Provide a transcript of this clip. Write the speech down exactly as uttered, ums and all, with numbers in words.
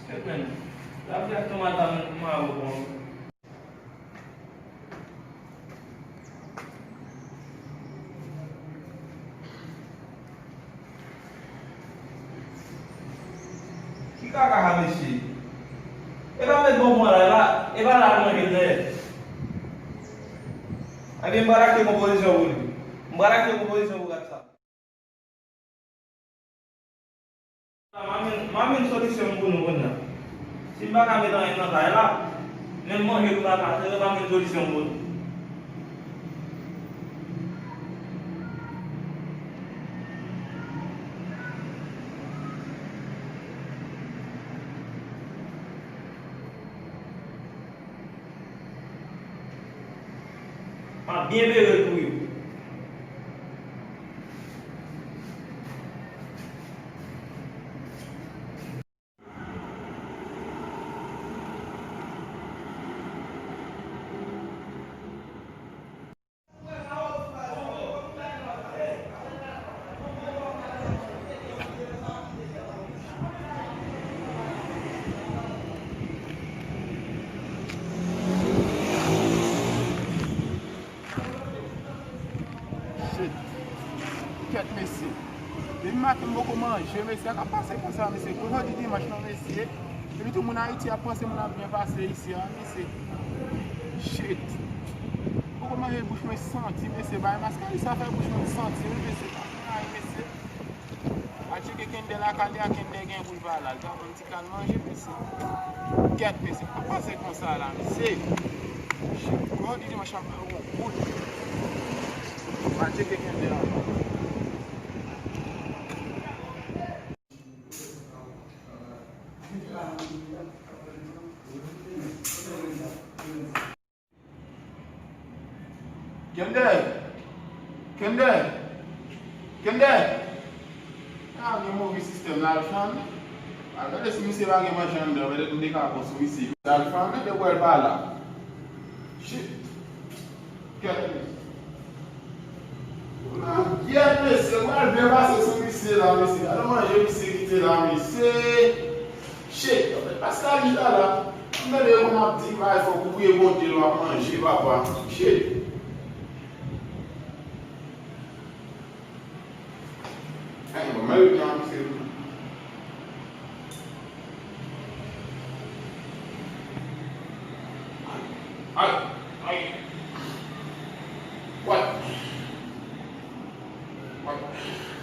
Kèt menm. Lapli ak tou madanm mwen a ou bon. Ki kaka sa, mesye? E pa met bonbon la, e pa, e pa la manje dèyè. Ebyen, m pral achte konpozisyon pou li. M pral achte konpozisyon pou rat sa. M ap jwenn, m ap jwenn solisyon pou nou kounye a. Si m pa ka met anyen nan kay la, menm manje pou m pa ka fè, m ap jwenn solisyon pou nou. M ap byen bere l pou yo. Shit. Kèt, mesye. Depi maten m poko manje, mesye, sa ka pase konsa, mesye. Kou jodi dimanch lan, mesye. Epi tou moun Ayiti ap panse moun ap byen pase isi a, mesye. Shit. M poko manje, bouch mwen santi, mesye. Bay maskalis sa fè bouch mwen santi, wi, mesye. Ay, mesye. Al tcheke Kende lakay li a, Kende gen pou l pa la. L ta pran ti kal manje, mesye. Kèt, mesye. Pa pase konsa la, mesye. Shit. Jodi dimanch ap ba yon kout. Al tcheke Kende ankò. Kende! Kende! Kende! A, gen move sistèm la, al fann. Al gade si misye pa gen manje anndan, petèt m te ka pran sou misye. Al fann, depi w wè l pa la. Shit! Kèt, mesye. Kèt, mesye, m pral byen pase sou misye la, mesye. Gade manje misye kite la, mesye. Shit, paske a li la la. M tande yo konn ap di, bay fòk ou priye Bondye lè w ap manje, papa. Shit. Ay, bon, mwen rete an plis ke nou. Ay, ay. What? What?